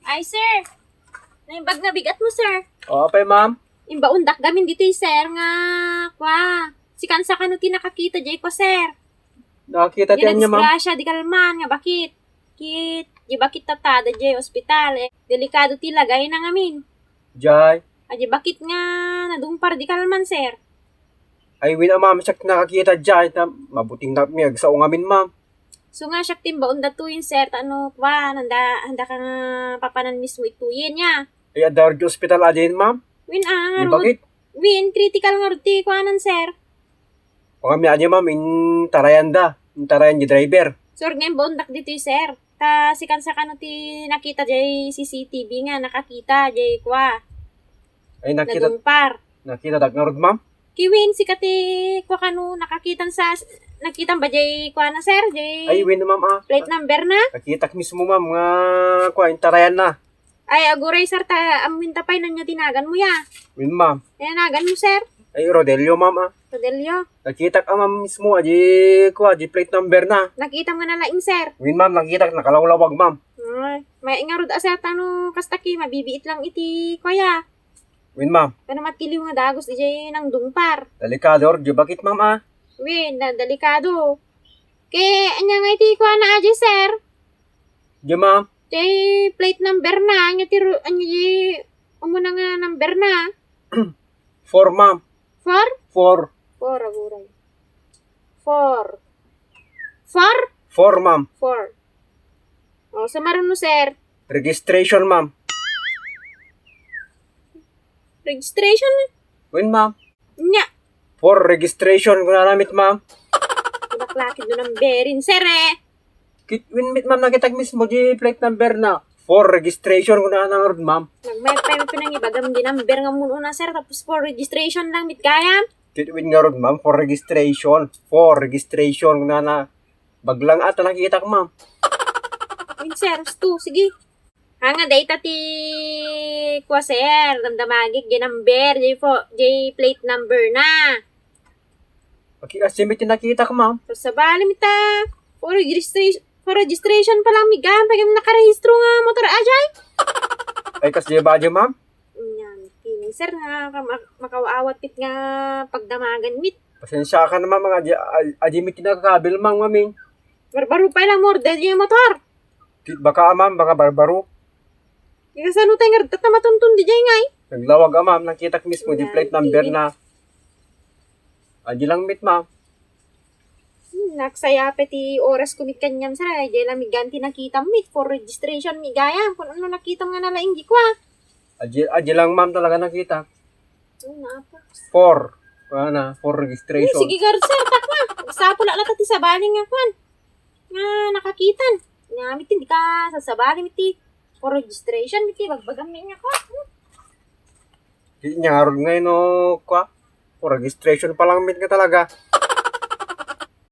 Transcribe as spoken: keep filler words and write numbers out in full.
Ay, sir. Naimbag nga bigat mo, sir. O, apay, ma'am? Imbaondak gamin ditoy, sir, nga, kwa, sikan sa kano ti nakakita jay kwa, sir. Nakakita ti ania, ma'am? Disgrasya di kalman nga bakit. Kit, di bakit tatada jay ospital. Eh, delikado ti lagayna ngamin. Jay? Adi bakit nga nadungpar di kalman, sir. Ay, wen a, ma'am, siak nakakita jay, ta mabuting na mi agsao ngamin, ma'am. So nga, siak ti imbaon datoyen, sir, ta no, kwan, handa, handa ka nga papanan mismo ituyen, ya. Ay, adda di ospital adiyen, ma'am? Wen, ah, ngarud. Bakit? Wen, critical ngarud ti kuanan, sir. O kami adiyen, ma'am, intarayanda, intarayan di driver. Sir, nga imbaondak ditoy, sir. Ta sikan sa kano ti nakita jay C C T V nga nakakita jay kua. Ay, nakita, nadungpar. Nakitadak ngarud, ma'am? Ki wen, sika ti kua kano nakakitan sa, nakitan ba jay kua na, sir? Jay, ay, wen, ma'am, ah. Plate number na? Nakitak mismo, ma'am, nga kua, intarayan na. Ay, aguray, sir, ta amminta pay nanya ti nagan mo, ya. Wen, ma'am. Ay, nagan mo, sir? Ay, Rodelio, ma'am, ah. Rodelio. Nakitak a, ma'am, mismo, adi, kua, adi plate number na. Nakitam nga nalaing, sir? Wen, ma'am, nakitak, nakalawlawag, ma'am. Ay, may ngarud a, sir, ta no kasta ki, mabibiit lang iti, kua, ya. Wen, ma'am. Kano matiliw nga dagus, di jay nangdungpar. Delikado, di bakit, ma'am, ah? Wen, na, delikado. Ke, anya nga iti, kua na, adi, sir? Di, ma'am. Jay plate number na, anya ti ru-, anya jay umuna nga number na? Four, ma'am. Four? Four. Four, aguray. Four. Four? Four, ma'am. Four. O, sa maruno, sir? Registration, ma'am. Registration? Wen, ma'am. Nya. For registration, kunana met, ma'am. Kunak lakid no numberin, sir, eh. Kit, wen met, ma'am, nakitak mismo di plate number na. For registration, kunana ngarud, ma'am. Nagmayat pay pinangibagam di number nga mun-una, sir, tapos for registration lang, met gayam. Kit, wen ngarud, ma'am, for registration. For registration, kunana. Baglang ata nakitak, ma'am. Wen, sir, husto, sige. Haan nga dayta ti kua, sir, damdamagik, jay number, jay fo-, jay plate number na. Aki-, asi met ti nakitak, ma'am. Sabali met ta, for registration, for registration pa lang met gayam, pay nakarehistro nga motor, ajay. Ay, kas jay ba, ma'am? Nya, met kini, sir, nga ka-, mak-, makaawat met nga pagdamagan met. Pasensya ka na, ma'am, nga adi, a-, adi met ti nakakabil, ma'am, ngamin. Barbaro pay lang mo, dayta jay motor. Kit, baka, ma'am, baka barbaro. Kasano tay ngarud ta matuntun di jay ngay? Naglawag a, ma'am, nakitak mismo di plate number na. Adi lang met, ma'am. Hmm, nagsayap ti oras ko met kaniam, sir. Ay, jay lang met gayam ti nakitam met for registration met gayam. Kun ano nakitam nga nalaing di kua. Adi, adi lang, ma'am, talaga nakita. Ay, napa. For, ano, for registration. Hmm, sige, gar, sir, takna. Sapul a latta ti sabali nga kwan. Nga nakakitan. Nga, met ti, di ka sasabali, met ti. For registration, met ti, bagbagam met nga kwan. Hmm. Di niya ngarud ngay no, kwa, for registration pa lang met nga talaga.